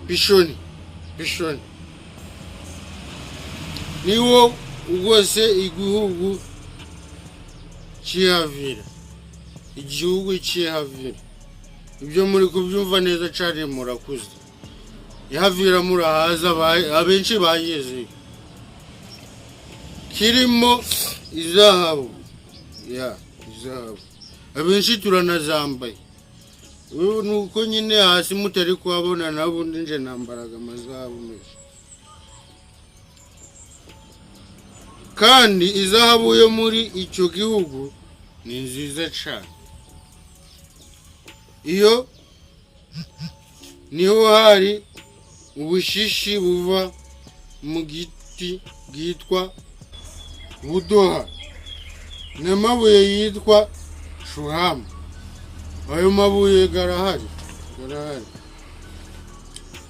Pishoni, Pishoni niwo ugose igihugu cy'i Havila, igihugu cy'i Havila. Ibyo muri kubyumva neza cyane, murakuze. I Havila murahaza, abenshi bagezeyo. Kirimo izahabu, ya izahabu abenshi turanazambaye. Ubu ni uko nyine hasi mutari kuhabona, nabundi nje nambaraga amazahabu menshi. Kandi izahabu yo muri icyo gihugu ni nziza cyane. Iyo niho hari ubushishi buva mu giti bwitwa budoha n'amabuye yitwa shuhamu. Ayo mabuye garahari, garahari.